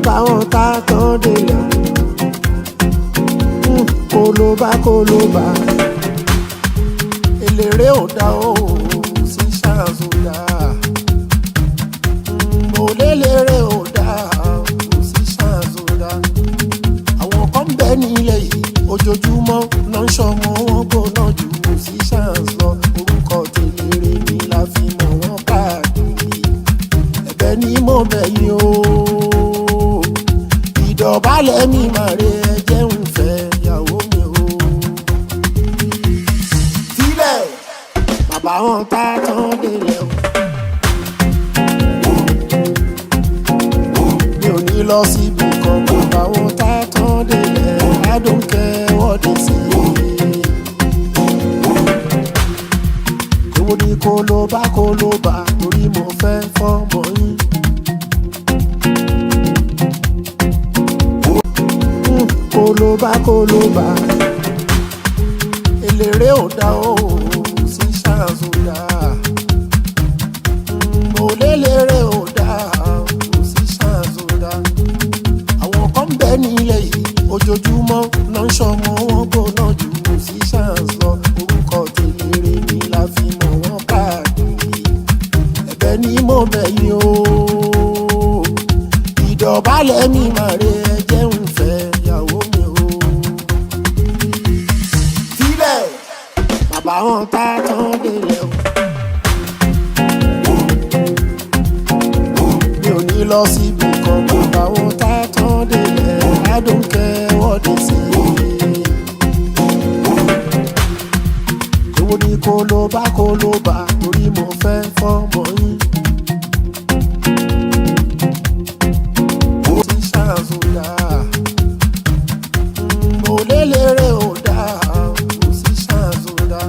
Bàbá wọn tá tán délẹ̀. Kólóbá kólóbá. Eléré ò dá o, sí ṣáàzù dá. Mo léléré ò dá, kò sí ṣáàzù dá. Àwọn kan bẹ nílẹ̀ yìí, ojoojúmọ́ náà ń ṣọmọ wọn gbóná ju musicians lọ. Orúkọ tèlére ni la fi mọ̀ wọ́n káàkiri. Ẹ̀bẹ̀ ni mo bẹ̀ yín o. Ìdọ̀bálẹ̀ mi máa re ẹjẹ́ ń fẹ́ ìyàwó mi o. Sílẹ̀, bàbá wọn tá tán délẹ̀ o. Mi ò ní lọ síbi kan, bàbá wọn tá tán délẹ̀. I don't care what they say. Èwo ni kólóbá kólóbá torí mo fẹ́ fọ́mọ yín. Kólóbá kólóbá. Eléré ò dá o, sí ṣáàzù dá. Mo léléré ò dá, kò sí ṣáàzù dá. Àwọn kan bẹ nílẹ̀ yìí, ojoojúmọ́ náà ń ṣọmọ wọn gbóná ju musicians lọ. Orúkọ tèlére ni la fi mọ̀ wọ́n káàkiri. Ẹ̀bẹ̀ ni mo bẹ̀ yín o. Ìdọ̀bálẹ̀ mi máa re ẹjẹ́ ń fẹ́ ìyàwó mi o. Sílẹ̀, bàbá wọn tá tán délẹ̀ o. Mi ò ní lọ síbi kan, bàbá wọn tá tán délẹ̀. I don't care what they say. Èwo ni kólóbá kólóbá torí mo fẹ́ fọ́mọ yín. Sí ṣáàzù dá. Mo léléré ò dá, kò sí ṣáàzù dá.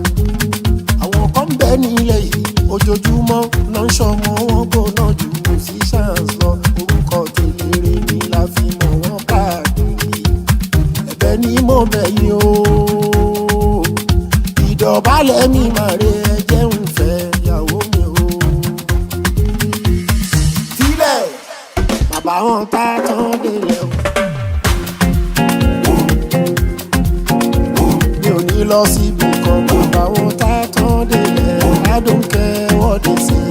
Àwọn kan bẹ nílẹ̀ yìí, ojoojúmọ́ náà ń ṣọmọ wọn gbóná ju musicians lọ. Orúkọ tèlére ni la fi mọ̀ wọ́n káàkiri. Ẹ̀bẹ̀ ni mo bẹ̀ yín o. Ìdọ̀bálẹ̀ mi máa re ẹjẹ́ ń fẹ́ ìyàwó mi o. Sílẹ̀, bàbá wọn tá tán délẹ̀ o. Mi ò ní lọ síbi kan, bàbá wọn tá tán délẹ̀. I don't care what they say.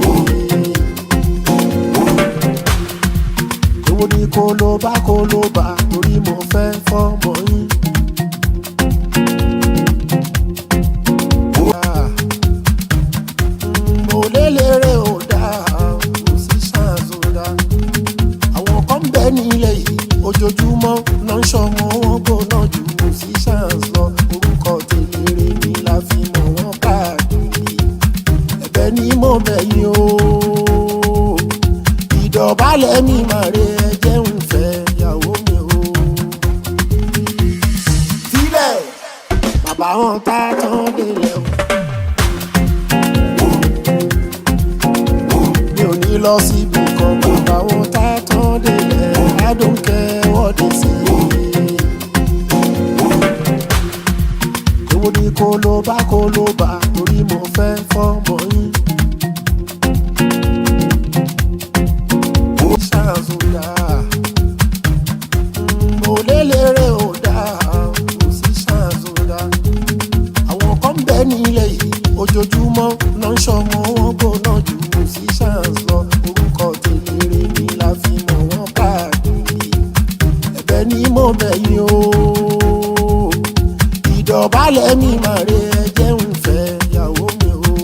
Èwo ni kólóbá kólóbá torí mo fẹ́ fọ́mọ yín. Mo léléré ò dá, kò sí ṣáàzù dá. Àwọn kan bẹ nílẹ̀ yìí, ojoojúmọ́ náà ń ṣọmọ wọn gbóná ju musicians lọ. Orúkọ tèlére ni la fi mọ̀ wọ́n káàkiri. Ẹ̀bẹ̀ ni mo bẹ̀ yín o. Ìdọ̀bálẹ̀ mi máa re ẹjẹ́ ń fẹ́ ìyàwó mi o. Sílẹ̀, bàbá wọn tá tán délẹ̀ o. Mi ò ní lọ síbi kan, bàbá wọn tá tán délẹ̀. I don't care what they say. Èwo ni kólóbá kólóbá torí mo fẹ́ fọ́mọ yín. Ṣáàzù dá. Mo léléré ò dá, kò sí ṣáàzù dá. Àwọn kan bẹ nílẹ̀ yìí, ojoojúmọ́ náà ń ṣọmọ wọn gbóná ju musicians lọ. Orúkọ tèlére ni la fi mọ̀ wọ́n káàkiri. Ẹ̀bẹ̀ ni mo bẹ̀ yín o. Ìdọ̀bálẹ̀ mi máa re ẹjẹ́ ń fẹ́ ìyàwó mi o.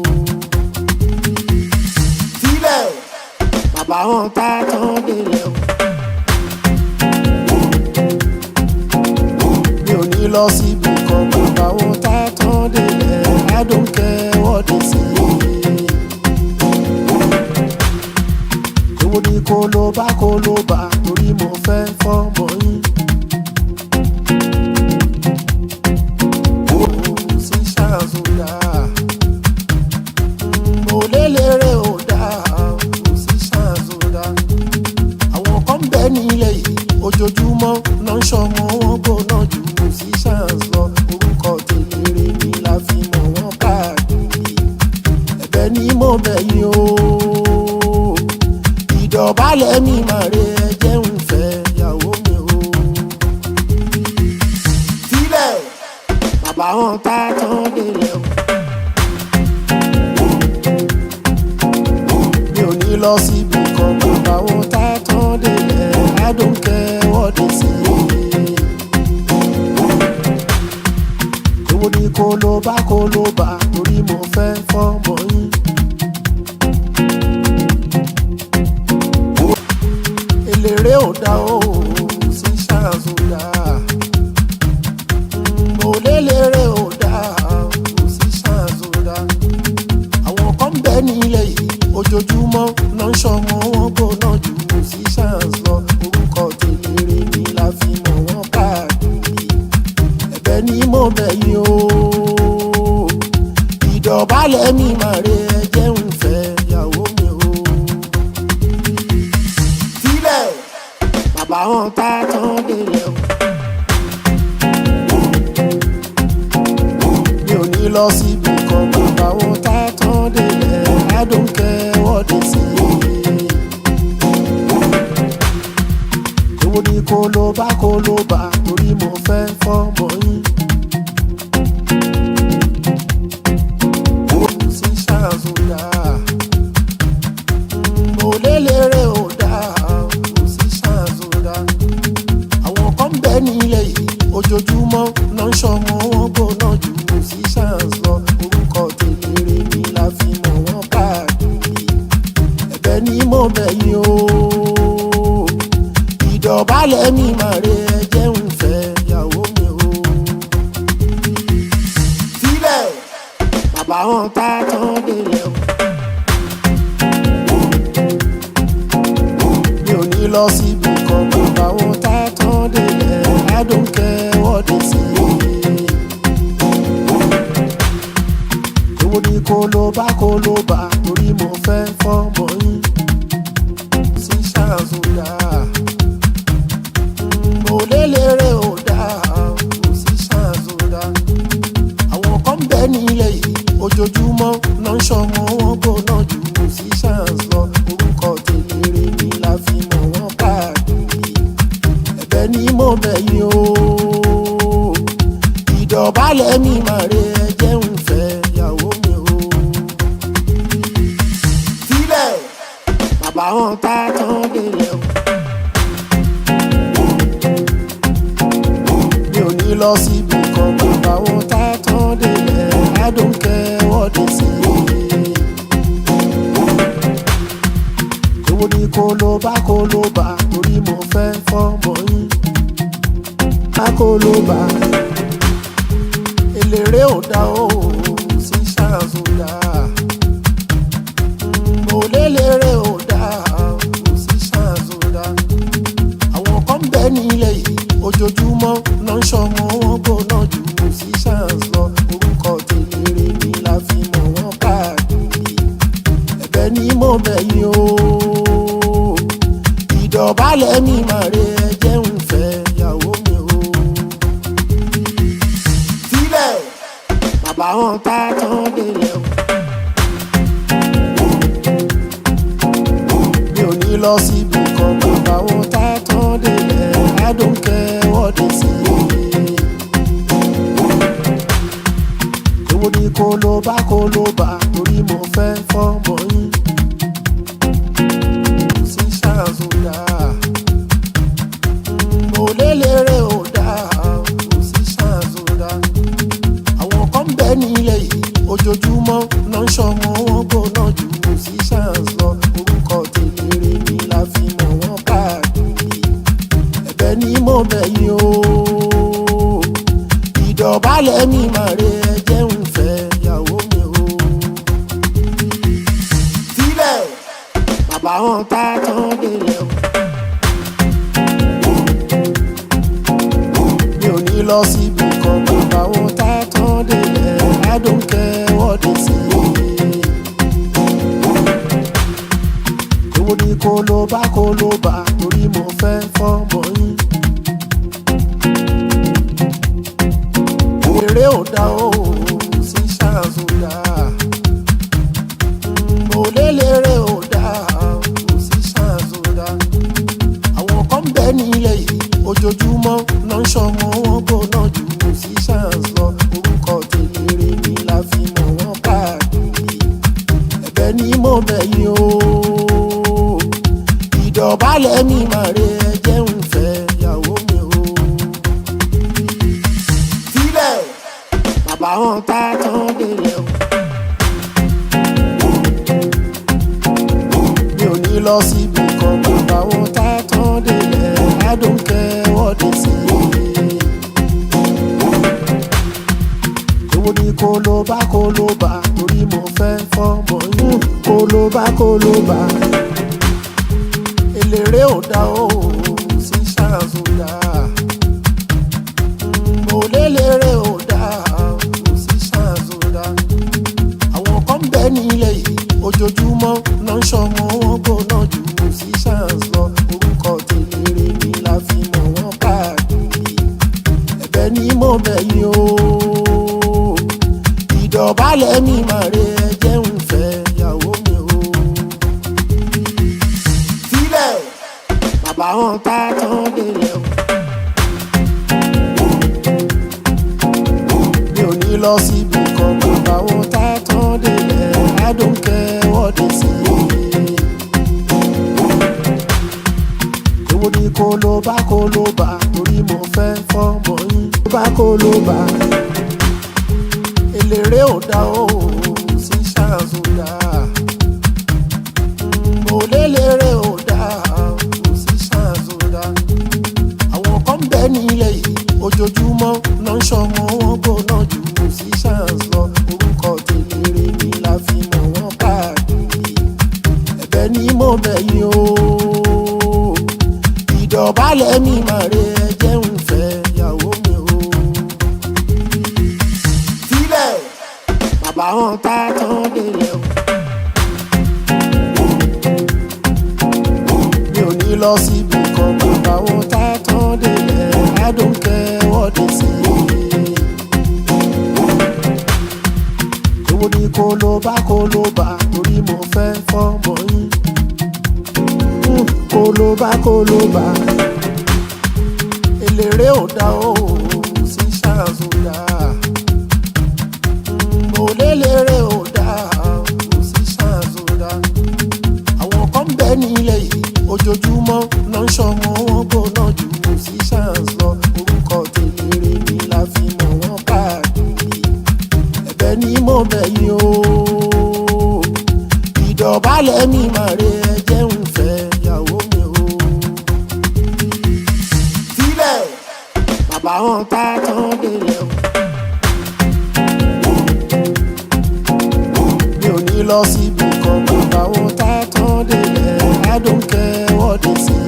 Sílẹ̀, bàbá wọn tá tán délẹ̀ o. Mi ò ní lọ síbi kan, bàbá wọn tá tán délẹ̀. I don't care what they say. Èwo ni kólóbá kólóbá torí mo fẹ́ fọ́mọ yín. Sí ṣáàzù dá. Mo léléré ò dá, kò sí ṣáàzù dá. Àwọn kan bẹ nílẹ̀ yìí, ojoojúmọ́ náà ń ṣọmọ wọn gbóná ju musicians lọ. Orúkọ tèlére ni la fi mọ̀ wọ́n káàkiri. Ẹ̀bẹ̀ ni mo bẹ̀ yín o. Ìdọ̀bálẹ̀ mi máa re ẹjẹ́ ń fẹ́ ìyàwó. I don't care what they say. Èwo ni kólóbá kólóbá torí mo fẹ́ fọ́mọ yín. Eléré ò dá o, musicians ò dá. Mo léléré ò dá, musicians ò dá. Àwọn kan ń bẹ nílẹ̀ yìí, ojoojúmọ́ náà ń ṣọmọ wọn gbóná ju musicians lọ. Orúkọ tèléré ni la fi mọ̀ wọ́n káàkiri. Ẹ̀bẹ̀ ni mo bẹ̀ yín o. Ìdọ̀bálẹ̀ mi máa re ẹjẹ́ ń fẹ́ ìyàwó mi o. Sílẹ̀ bàbá wọn tá tán délẹ̀ o. Mi ò ní lọ síbi kan, bàbá wọn tá tán délẹ̀. I don't care what they say. Èwo ni kólóbá kólóbá torí mo fẹ́ fọ́mọ yín. Musicians ò dá. Mo léléré ò dá, musicians ò dá. Àwọn kan ń bẹ nílẹ̀ yìí, ojoojúmọ́ náà ń ṣọmọ wọn gbóná ju musicians lọ. Orúkọ tèléré ni la fi mọ̀ wọ́n káàkiri. Ẹ̀bẹ̀ ni mo bẹ̀ yín o. Ìdọ̀bálẹ̀ mi máa re ẹjẹ́ ń fẹ́ ìyàwó mi o. Sílẹ̀ bàbá wọn tá tán délẹ̀ o. Mi ò ní lọ síbi kan, bàbá wọn tá tán délẹ̀. I don't care what they say. Èwo ni kólóbá kólóbá torí mo fẹ́ fọ́mọ yín. Musicians ò dá. Mo léléré ò dá, musicians ò dá. Àwọn kan ń bẹ nílẹ̀ yìí, ojoojúmọ́ náà ń ṣọmọ wọn gbóná ju musicians lọ. Orúkọ tèléré ni la fi mọ̀ wọ́n káàkiri. Ẹ̀bẹ̀ ni mo bẹ̀ yín o. Ìdọ̀bálẹ̀ mi máa re ẹjẹ́ ń fẹ́ ìyàwó mi o. Sílẹ̀ bàbá wọn tá tán délẹ̀ o. Mi ò ní lọ síbi kan, bàbá wọn tá tán délẹ̀. I don't care what they say. Èwo ni kólóbá kólóbá torí mo fẹ́ fọ́mọ yín. Ká kólóbá. Eléré ò dá o, musicians ò dá. Mo léléré ò dá, musicians ò dá. Àwọn kan ń bẹ nílẹ̀ yìí, ojoojúmọ́ náà ń ṣọmọ wọn gbóná ju musicians lọ. Orúkọ tèléré ni la fi mọ̀ wọ́n káàkiri. Ẹ̀bẹ̀ ni mo bẹ̀ yín o. Ìdọ̀bálẹ̀ mi máa re ẹjẹ́ ń fẹ́ ìyàwó mi o. Sílẹ̀ bàbá wọn tá tán délẹ̀ o. Mi ò ní lọ síbi kan, bàbá wọn tá tán délẹ̀. I don't care what they say. Èwo ni kólóbá kólóbá torí mo fẹ́ fọ́mọ yín. Musicians ò dá. Mo léléré ò dá, musicians ò dá. Àwọn kan ń bẹ nílẹ̀ yìí, ojoojúmọ́ náà ń ṣọmọ wọn gbóná ju musicians lọ. Orúkọ tèléré ni la fi mọ̀ wọ́n káàkiri. Ẹ̀bẹ̀ ni mo bẹ̀ yín o. Ìdọ̀bálẹ̀ mi máa re ẹjẹ́ ń fẹ́ ìyàwó mi o. Sílẹ̀ bàbá wọn tá tán délẹ̀ o. Mi ò ní lọ síbi kan, bàbá wọn tá tán délẹ̀. I don't care what they say. Èwo ni kólóbá kólóbá torí mo fẹ́ fọ́mọ yín. Eré ò dá o, musicians ò dá. Mo léléré ò dá, musicians ò dá. Àwọn kan ń bẹ nílẹ̀ yìí, ojoojúmọ́ náà ń ṣọmọ wọn gbóná ju musicians lọ. Orúkọ tèléré ni la fi mọ̀ wọ́n káàkiri. Ẹ̀bẹ̀ ni mo bẹ̀ yín o. Ìdọ̀bálẹ̀ mi máa re ẹjẹ́ ń wọn tá tán délẹ̀ o. Mi ò ní lọ síbi kan, bàbá wọn tá tán délẹ̀. I don't care what they say. Èwo ni kólóbá kólóbá torí mo fẹ́ fọ́mọ yín? Kólóbá kólóbá. Eléré ò dá o, sí ṣáàzù dá. Mo léléré ò dá, kò sí ṣáàzù dá. Àwọn kan ń bẹ nílẹ̀ yìí, ojoojúmọ́ náà ń ṣọmọ wọn gbóná ju musicians lọ. Orúkọ tèlére ni la fi mọ̀ wọ́n káàkiri. Ẹ̀bẹ̀ ni mo bẹ̀ yín o, ìdọ̀bálẹ̀ mi máa re, ẹjẹ́ ń fẹ́ ìyàwó mi o. Sílẹ̀ bàbá wọn tá tán délẹ̀ o. Mi ò ní lọ síbi kan, bàbá wọn tá tán délẹ̀. I don't care what they say. Èwo ni kólóbá kólóbá torí mo fẹ́ fọ́mọ yín? Kólóbá kólóbá. Eléré ò dá o, sí ṣáàzù dá. Mo léléré ò dá, kò sí ṣáàzù dá. Àwọn kan ń bẹ nílẹ̀ yìí, ojoojúmọ́ náà ń ṣọmọ wọn gbóná ju musicians lọ. Orúkọ tèlére ni la fi mọ̀ wọ́n káàkiri. Ẹ̀bẹ̀ ni mo bẹ̀ yín o, ìdọ̀bálẹ̀ mi máa re, ẹjẹ́ ń fẹ́ ìyàwó mi o. Sílẹ̀ bàbá wọn tá tán délẹ̀ o. Mi ò ní lọ síbi kan, bàbá wọn tá tán délẹ̀. I don't care what they say. Èwo ni kólóbá kólóbá torí mo fẹ́ fọ́mọ yín? Kólóbá kólóbá. Eléré ò dá o, sí ṣáàzù dá. Mo léléré ò dá, kò sí ṣáàzù dá. Àwọn kan ń bẹ nílẹ̀ yìí, ojoojúmọ́ náà ń ṣọmọ wọn gbóná ju musicians lọ. Orúkọ tèlére ni la fi mọ̀ wọ́n káàkiri. Ẹ̀bẹ̀ ni mo bẹ̀ yín o, ìdọ̀bálẹ̀ mi máa re, ẹjẹ́ ń fẹ́ ìyàwó mi o. Sílẹ̀ bàbá wọn tá tán délẹ̀ o. Mi ò ní lọ síbi kan, bàbá wọn tá tán délẹ̀. I don't care what they say.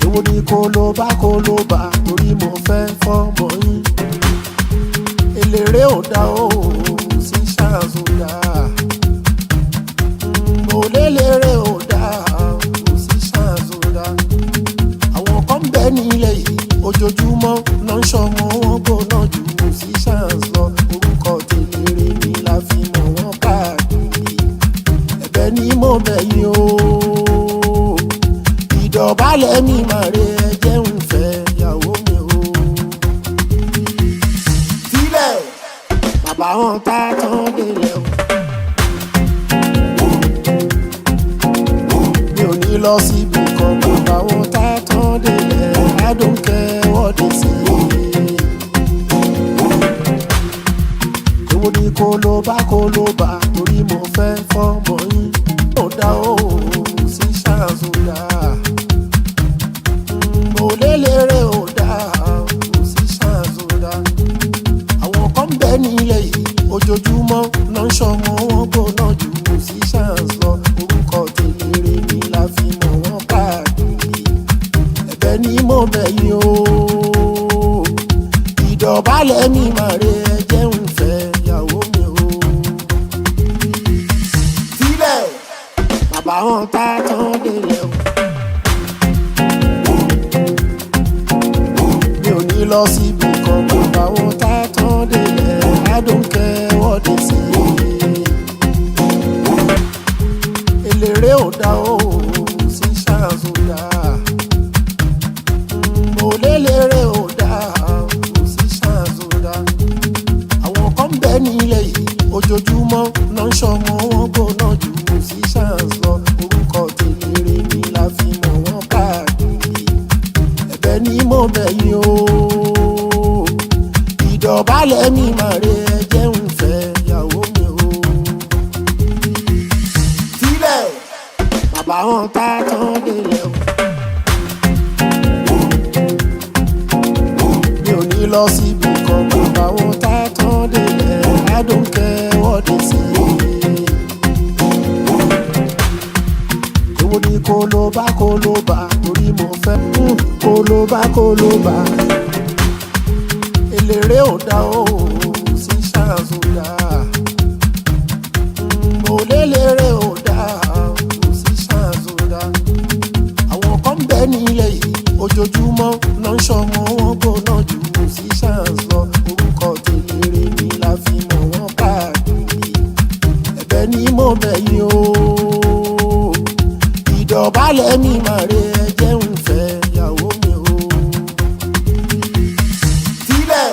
Èwo ni kólóbá kólóbá torí mo fẹ́ fọ́mọ yín? Eléré ò dá o, sí ṣáàzù dá. Mo léléré ò dá, kò sí ṣáàzù dá. Àwọn kan ń bẹ nílẹ̀ yìí, ojoojúmọ́ náà ń ṣọmọ wọn gbóná ju musicians lọ. Orúkọ tèlére ni la fi mọ̀ wọ́n káàkiri. Ẹ̀bẹ̀ ni mo bẹ̀ yín o, ìdọ̀bálẹ̀ mi máa re, ẹjẹ́ ń fẹ́ ìyàwó mi o. Sílẹ̀ bàbá wọn tá tán délẹ̀ o. Mi ò ní lọ síbi kan, bàbá wọn tá tán délẹ̀. I don't care what they say. Èwo ni kólóbá kólóbá torí mo fẹ́ fọ́mọ yín? Ò dá o, sí ṣáàzù dá. Mo léléré ò dá, kò sí ṣáàzù dá. Àwọn kan ń bẹ nílẹ̀ yìí, ojoojúmọ́ náà ń ṣọmọ wọn gbóná ju musicians lọ. Orúkọ tèlére ni la fi mọ̀ wọ́n káàkiri. Ẹ̀bẹ̀ ni mo bẹ̀ yín o, ìdọ̀bálẹ̀ mi máa re, ẹjẹ́ ń fẹ́ ìyàwó mi o. Sílẹ̀ bàbá wọn tá tán délẹ̀ o. Mi ò ní lọ síbi kan, bàbá wọn tá tán délẹ̀. I don't care what they say. Eléré ò dá o, sí ṣáàzù dá. Mo léléré ò dá, kò sí ṣáàzù dá. Àwọn kan ń bẹ nílẹ̀ yìí, ojoojúmọ́ náà ń ṣọmọ wọn gbóná ju musicians lọ. Orúkọ tèlére ni la fi mọ̀ wọ́n káàkiri. Ẹ̀bẹ̀ ni mo bẹ̀ yín o. Ìdọ̀bálẹ̀ mi máa re, ẹjẹ́ ń fẹ́ ìyàwó mi o. Sílẹ̀ bàbá wọn tá tán délẹ̀ o. Mi ò ní lọ síbi kan, bàbá wọn tá tán délẹ̀. I don't care what they say. Èwo ni kólóbá kólóbá torí mo fẹ́ kólóbá kólóbá. Eléré ò dá o, sí ṣáàzù dá. Òléléré ò dá, kò sí ṣáàzù dá. Àwọn kan ń bẹ nílẹ̀ yìí, ojoojúmọ́ náà ń ṣọmọ wọn gbóná ju musicians lọ. Orúkọ tèlére ni la fi mọ̀ wọ́n káàkiri. Ẹ̀bẹ̀ ni mo bẹ̀ yín o. Ìdọ̀bálẹ̀ mi máa re, ẹjẹ́ ń fẹ́ ìyàwó mi o. Sílẹ̀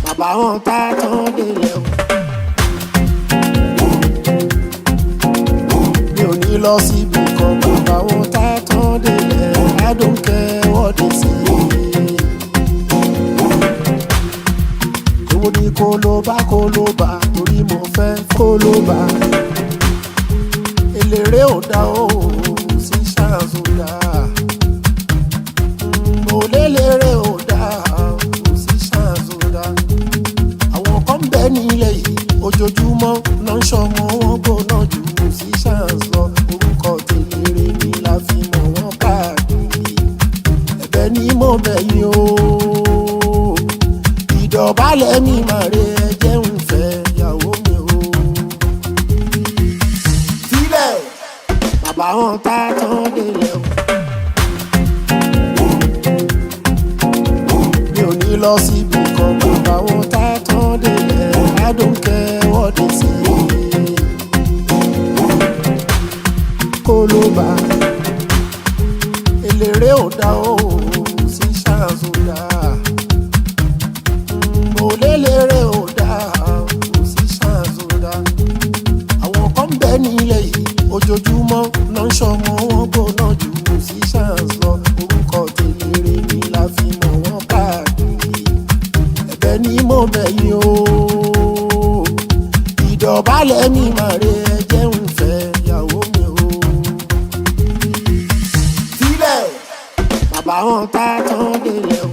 bàbá wọn tá tán délẹ̀ o. Mi ò ní lọ síbi kan, bàbá wọn tá tán délẹ̀. I don't care what they say. Èwo ni kólóbá kólóbá torí mo fẹ́ kólóbá. Eléré ò dá o, sí ṣáàzù dá. Òléléré ò dá, kò sí ṣáàzù dá. Àwọn kan ń bẹ nílẹ̀ yìí, ojoojúmọ́ náà ń ṣọmọ wọn gbóná ju musicians lọ. Orúkọ tèlére ni la fi mọ̀ wọ́n káàkiri. Ẹ̀bẹ̀ ni mo bẹ̀ yín o. Ìdọ̀bálẹ̀ mi máa re, ẹjẹ́ ń fẹ́ ìyàwó mi o. Sílẹ̀ bàbá wọn tá tán délẹ̀ o. Mi ò ní lọ síbi kan, bàbá wọn tá tán délẹ̀. I don't care what they say. Kólóbá. Eléré ò dá o, sí ṣáàzù dá. Òléléré ò dá, kò sí ṣáàzù dá. Àwọn kan ń bẹ nílẹ̀ yìí, ojoojúmọ́ náà ń ṣọmọ wọn gbóná ju musicians lọ. Orúkọ tèlére ni la fi mọ̀ wọ́n káàkiri. Ẹ̀bẹ̀ ni mo bẹ̀ yín o. Ìdọ̀bálẹ̀ mi máa re, ẹjẹ́ ń fẹ́ ìyàwó mi o. Sílẹ̀ bàbá wọn tá tán délẹ̀ o.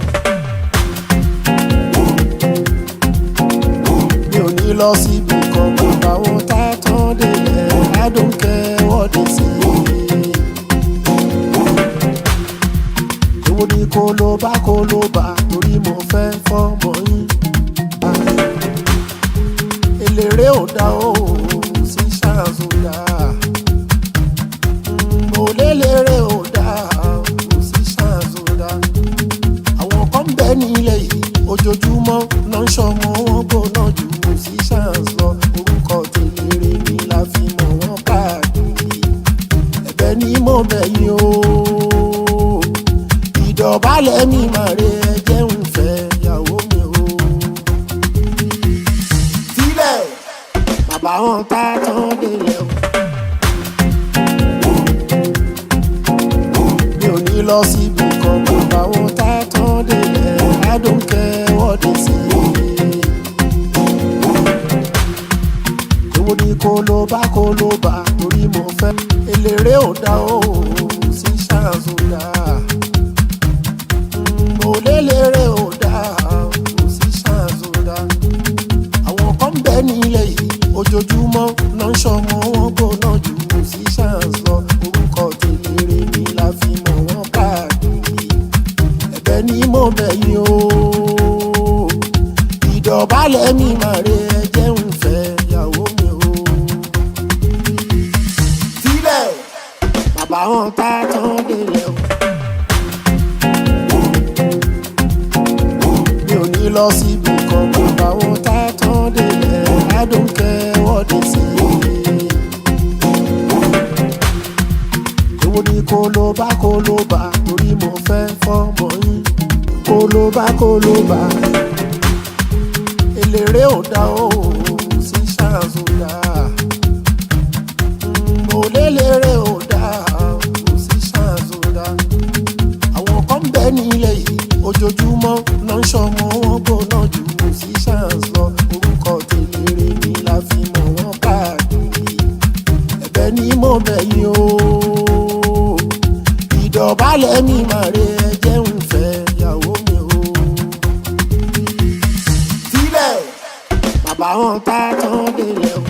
Mi ò ní lọ síbi kan, bàbá wọn tá tán délẹ̀. I don't care what they say. Èwo ni kólóbá kólóbá torí mo fẹ́ fọ́mọ yín. Eléré ò dá o, sí ṣáàzù dá. Òléléré ò dá, kò sí ṣáàzù dá. Àwọn kan ń bẹ nílẹ̀ yìí, ojoojúmọ́ náà ń ṣọmọ wọn gbóná ju musicians lọ. Orúkọ tèlére ni la fi mọ̀ wọ́n káàkiri. Ẹ̀bẹ̀ ni mo bẹ̀ yín o. Ìdọ̀bálẹ̀ mi máa re, ẹjẹ́ ń fẹ́ ìyàwó mi o. Sílẹ̀ bàbá wọn tá tán délẹ̀ o. Mi ò ní lọ síbi kan, bàbá wọn tá tán délẹ̀. I don't care what they say. Èwo ni kólóbá kólóbá torí mo fẹ́. Eléré ò dá o, sí ṣáàzù dá. Òléléré ò dá, kò sí ṣáàzù dá. Àwọn kan ń bẹ nílẹ̀ yìí, ojoojúmọ́ náà ń ṣọmọ wọn gbóná ju musicians lọ. Orúkọ tèlére ni la fi mọ̀ wọ́n káàkiri. Ẹ̀bẹ̀ ni mo bẹ̀ yín o. Ìdọ̀bálẹ̀ mi máa re, ẹjẹ́ ń fẹ́ ìyàwó mi o. Sílẹ̀ bàbá wọn tá tán délẹ̀ o. Mi ò ní lọ síbi kan, bàbá wọn tá tán délẹ̀. I don't care what they say. Èwo ni kólóbá kólóbá torí mo fẹ́ fọ́mọ yín. Kólóbá kólóbá. Eléré ò dá o, sí ṣáàzù dá. Òléléré ò dá, kò sí ṣáàzù dá. Àwọn kan ń bẹ nílẹ̀ yìí, ojoojúmọ́ náà ń ṣọmọ wọn gbóná ju musicians. Ìdọ̀bálẹ̀ mi máa re, ẹjẹ́ ń fẹ́ ìyàwó mi o. Sílẹ̀ bàbá wọn tá tán délẹ̀ o.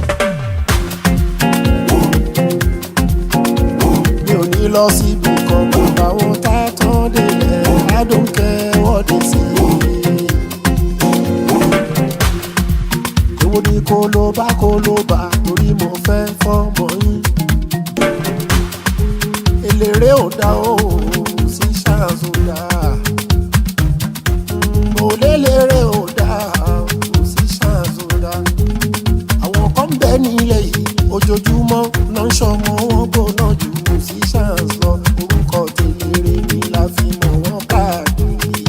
Mi ò ní lọ síbi kan, bàbá wọn tá tán délẹ̀. I don't care what they say. Èwo ni kó ló bá kó ló bá, torí mo fẹ́ fọ́mọ yín. Eléré ò dá o, sí ṣáàzù dá. Mo léléré ò dá, kò sí ṣáàzù dá. Àwọn kan ń bẹ nílẹ̀ yìí, ojoojúmọ́ náà ń ṣọmọ wọn gbóná ju musicians lọ. Orúkọ tèlére ni la fi mọ̀ wọ́n káàkiri.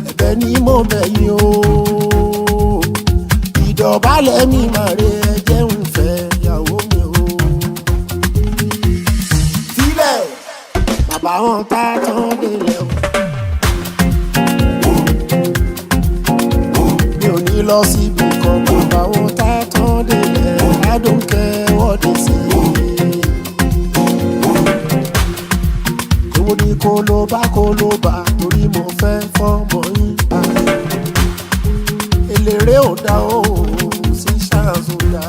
Ẹ̀bẹ̀ ni mo bẹ̀ yín o. Ìdọ̀bálẹ̀ mi máa re, ẹjẹ́ ń fẹ́ ìyàwó mi o. Sílẹ̀ bàbá wọn tá tán délẹ̀ o. Mi ò ní lọ síbi kan, bàbá wọn tá tán délẹ̀. I don't care what they say. Èwo ni kó ló bá kó ló bá, torí mo fẹ́ fọ́mọ yín. Eléré ò dá o, sí ṣáàzù dá.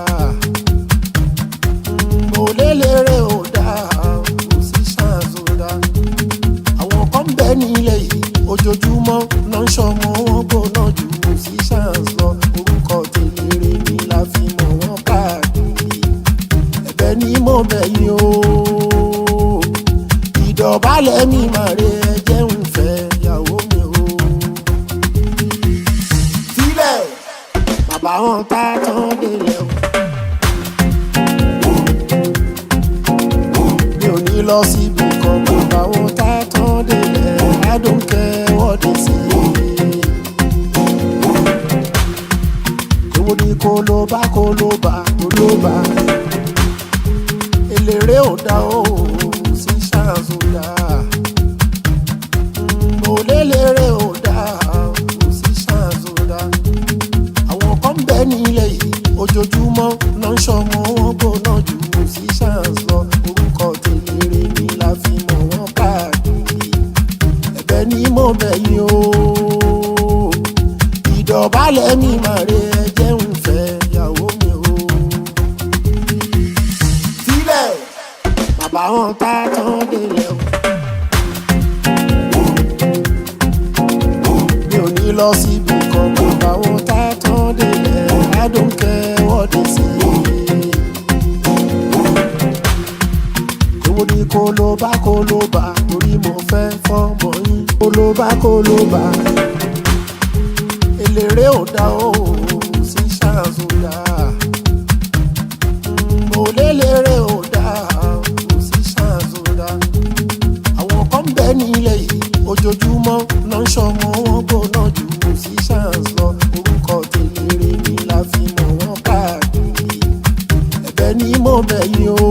Mo léléré ò dá, kò sí ṣáàzù dá. Àwọn kan ń bẹ nílẹ̀ yìí, ojoojúmọ́ náà ń ṣọmọ wọn gbóná ju musicians lọ. Orúkọ tèlére ni la fi mọ̀ wọ́n káàkiri. Ẹ̀bẹ̀ ni mo bẹ̀ yín o. Ìdọ̀bálẹ̀ mi máa re, ẹjẹ́ ń fẹ́ ìyàwó mi o. Sílẹ̀ bàbá wọn tá tán délẹ̀ o. Mi ò ní lọ síbi kan, bàbá wọn tá tán délẹ̀. I don't care what they say. Èwo ni kó ló bá kó ló bá tó ló bá. Eléré ò dá o, sí ṣáàzù dá. Mo léléré ò dá, kò sí ṣáàzù dá. Àwọn kan ń bẹ nílẹ̀ yìí, ojoojúmọ́ náà ń ṣọmọ wọn gbóná ju musicians lọ. Orúkọ tèlére ni la fi mọ̀ wọ́n káàkiri. Ẹ̀bẹ̀ ni mo bẹ̀ yín o. Ìdọ̀bálẹ̀ mi máa re, ẹjẹ́ ń fẹ́ ìyàwó mi o. Sílẹ̀ bàbá wọn tá tán délẹ̀ o. Mi ò ní lọ síbi kan, bàbá wọn tá tán délẹ̀. I don't care what they say. Èwo ni kó ló bá kó ló bá, torí mo fẹ́ fọ́mọ yín. Kó ló bá kó ló bá. Eléré ò dá o, sí ṣáàzù dá. Mo léléré ò dá, kò sí ṣáàzù dá. Àwọn kan ń bẹ nílẹ̀ yìí, ojoojúmọ́ náà ń ṣọmọ wọn gbóná ju musicians lọ. Orúkọ tèlére ni la fi mọ̀ wọ́n káàkiri. Ẹ̀bẹ̀ ni mo bẹ̀ yín o.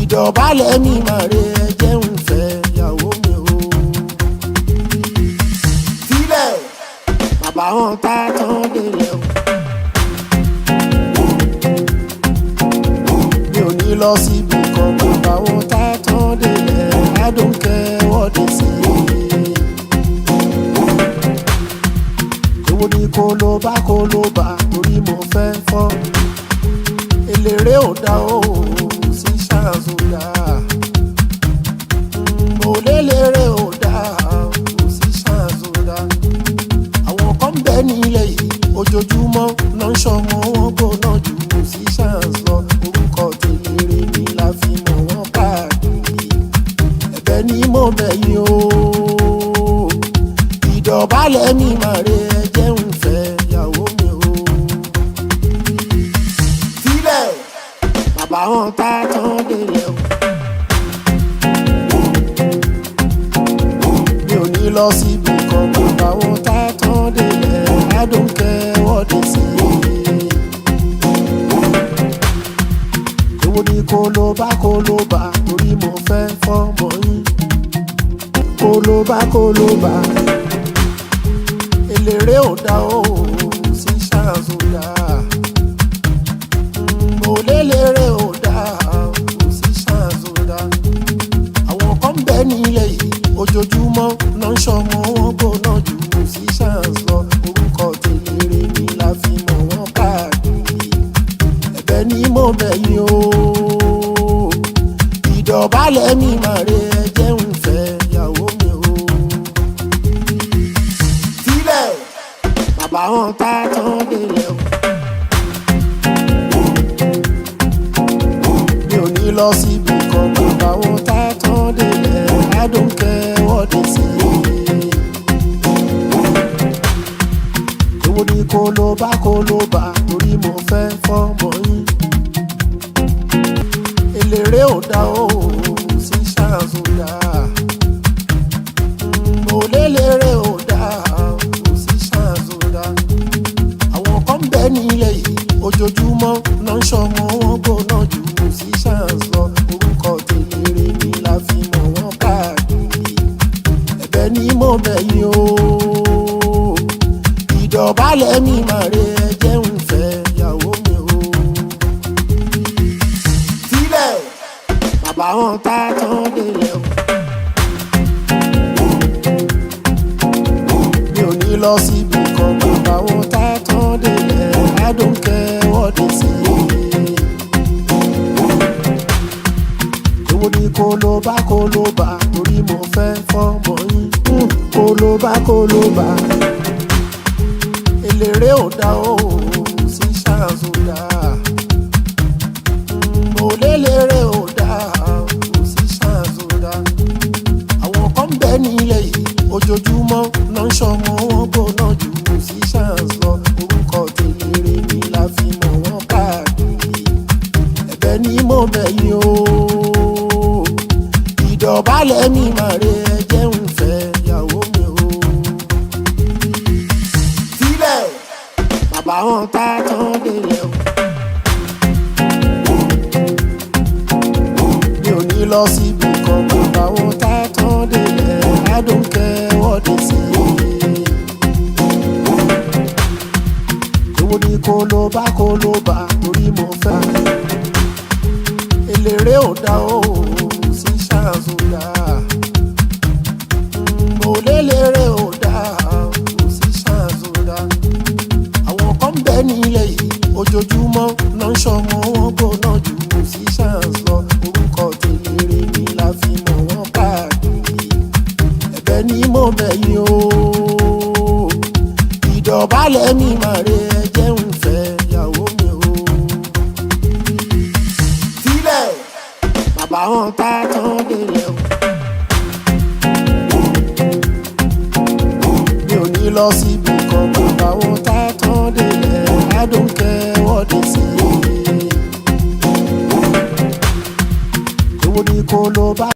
Ìdọ̀bálẹ̀ mi máa re, ẹjẹ́ ń fẹ́ ìyàwó mi o. Sílẹ̀ bàbá wọn tá tán délẹ̀ o. Mi ò ní lọ síbi kan, bàbá wọn tá tán délẹ̀. I don't care what they say. Èwo ni kó ló bá kó ló bá, torí mo fẹ́ fọ́. Eléré ò dá o, sí ṣáàzù dá. Mo léléré ò dá, kò sí ṣáàzù dá. Àwọn kan ń bẹ nílẹ̀ yìí, ojoojúmọ́ náà ń ṣọmọ wọn gbóná ju musicians lọ. Orúkọ tèlére ni la fi mọ̀ wọ́n káàkiri. Ẹ̀bẹ̀ ni mo bẹ̀ yín o. Ìdọ̀bálẹ̀ mi máa re, ẹjẹ́ ń fẹ́ ìyàwó mi o. Sílẹ̀ bàbá wọn tá tán délẹ̀ o. Mi ò ní lọ síbi kan, bàbá wọn tá tán délẹ̀. I don't care what they say. Èwo ni kó ló bá kó ló bá, torí mo fẹ́ fọ́mọ yín. Kó ló bá kó ló bá. Eléré ò dá o, sí ṣáàzù dá. Mo léléré ò dá, kò sí ṣáàzù dá. Àwọn Ìdọ̀bálẹ̀ mi máa re, ẹjẹ́ ń fẹ́ ìyàwó mi o. Sílẹ̀ bàbá wọn tá tán délẹ̀ o. Mi ò ní lọ síbi kan, bàbá wọn tá tán délẹ̀. I don't care what they say. Èwo ni kó ló bá kó ló bá, torí mo fẹ́ fọ́mọ yín. Eléré ò dá o, sí ṣáàzù dá. Mo léléré ò dá, kò sí ṣáàzù dá. Àwọn kan ń bẹ nílẹ̀ yìí, ojoojúmọ́ náà ń ṣọmọ wọn gbóná ju musicians lọ. Orúkọ tèlére ni la fi mọ̀ wọ́n káàkiri. Ẹ̀bẹ̀ ni mo bẹ̀ yín o. Ìdọ̀bálẹ̀ mi máa re, ẹjẹ́ ń fẹ́ ìyàwó mi o. Sílẹ̀ bàbá wọn tá tán délẹ̀ o. Mi ò ní lọ síbi kan, bàbá wọn tá tán délẹ̀. I don't care what they say. Èwo ni kó ló bá kó ló bá, torí mo fẹ́ fọ́mọ yín. Kó ló bá kó ló bá. Eléré ò dá o, sí ṣáàzù dá. Mo léléré ò dá, kò sí ṣáàzù dá. Àwọn kan ń bẹ nílẹ̀ yìí, ojoojúmọ́ náà ń ṣọmọ wọn gbóná ju musicians lọ. Orúkọ tèlére ni la fi mọ̀ wọ́n káàkiri. Ẹ̀bẹ̀ ni mo bẹ̀ yín o. Ìdọ̀bálẹ̀ mi máa re, ẹjẹ́ ń fẹ́ ìyàwó mi o. Sílẹ̀ bàbá wọn tá tán délẹ̀ o. Mi ò ní lọ síbi kan, bàbá wọn tá tán délẹ̀. I don't care what they say. Èwo ni kó ló bá kó ló bá, torí mo fẹ́. Eléré ò dá o, sí ṣáàzù dá. Mo léléré ò dá, kò sí ṣáàzù dá. Àwọn kan ń bẹ nílẹ̀ yìí, ojoojúmọ́ náà ń ṣọmọ wọn gbóná ju musicians lọ. Orúkọ tèlére ni la fi mọ̀ wọ́n káàkiri. Ẹ̀bẹ̀ ni mo bẹ̀ yín o. Ìdọ̀bálẹ̀ mi máa re, ẹjẹ́ ń fẹ́ ìyàwó mi o. Sílẹ̀ bàbá wọn tá tán délẹ̀ o. Mi ò ní lọ síbi kan, bàbá wọn tá tán délẹ̀. I don't care what they say. Èwo ni kó ló bá.